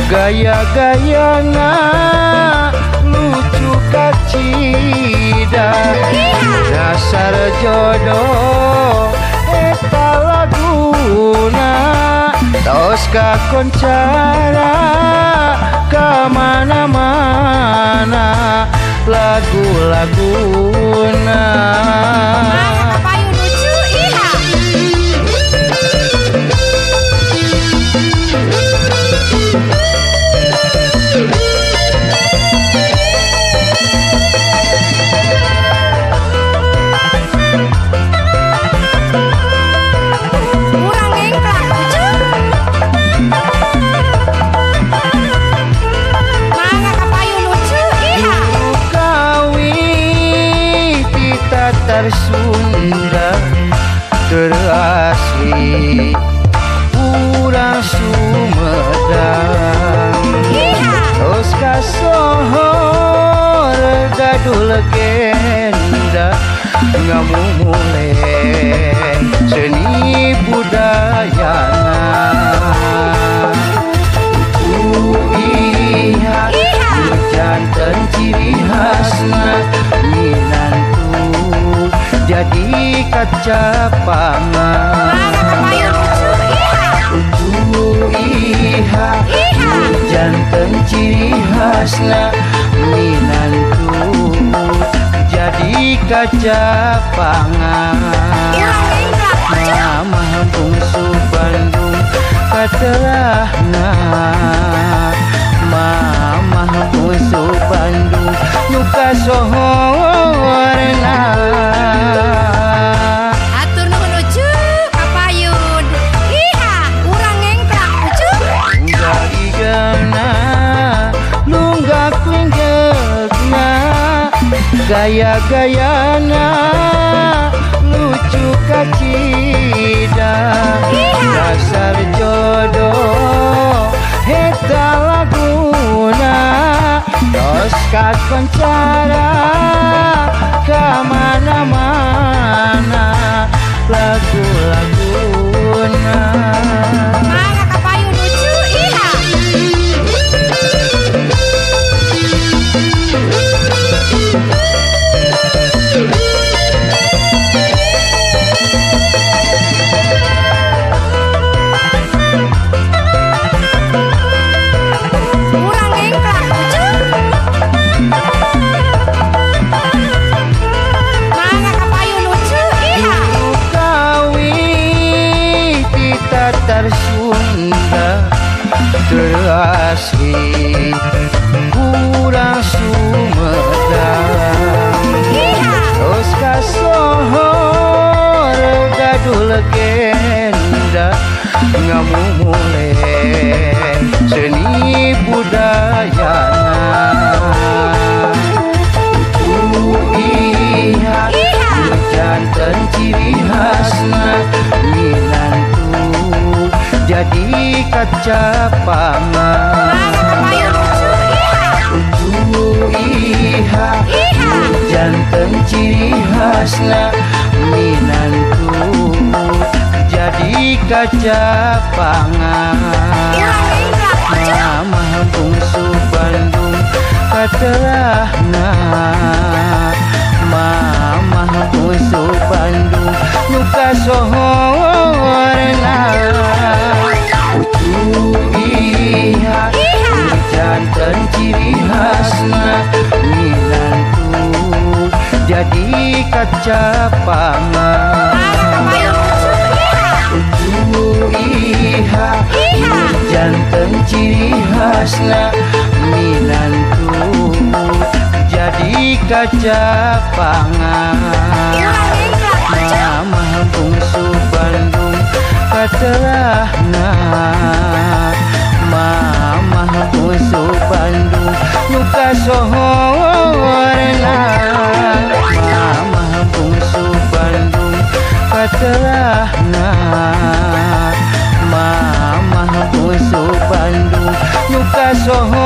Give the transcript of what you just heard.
Gaya-gayana lucu kacida. Dasar jodoh eta laguna. Tos kakoncara kamana-mana lagu-laguna. Sunda terasli urang Sumedang. Tos kasohor gaduh legenda ngamumule seni budayana. Uiha janten ciri khasna minantu jadi kacapangan. Uiha janten ciri khasna minantu jadi kacapangan. Mamah bungsu Bandung katelahna. Mamah bungsu Bandung nu kasohorna. Atur nuhun Ucu kapayun. Iha urang ngengklak Ucu. Lunggak igana lunggak linggekna gaya-gayana lucu kacida. Dasar jodoh eta laguna. Tos kakoncara kamana-mana lagu-laguna. Mangga kapayun Ucu iha. Urang ngengklak Ucu. Mangga kapayun Ucu iha. Kawit ti Tatar Sunda terasli urang Sumedang. Tos kasohor gaduh legenda ngamumule seni budayana. Uiha janten ciri khasna minantu jadi kacapangan. Uiha janten ciri khasna minantu jadi kacapangan. Mamah bungsu Bandung katelahna. Mamah bungsu Bandung nu kasohorna. Uiha janten ciri khasna minantu jadi kacapangan. Uiha janten ciri khasna minantu jadi kacapangan. Mamah bungsu Bandung katelahna. Mamah bungsu Bandung nu kasohorna. Mamah bungsu Bandung katelahna. Mamah bungsu Bandung nu kasohorna.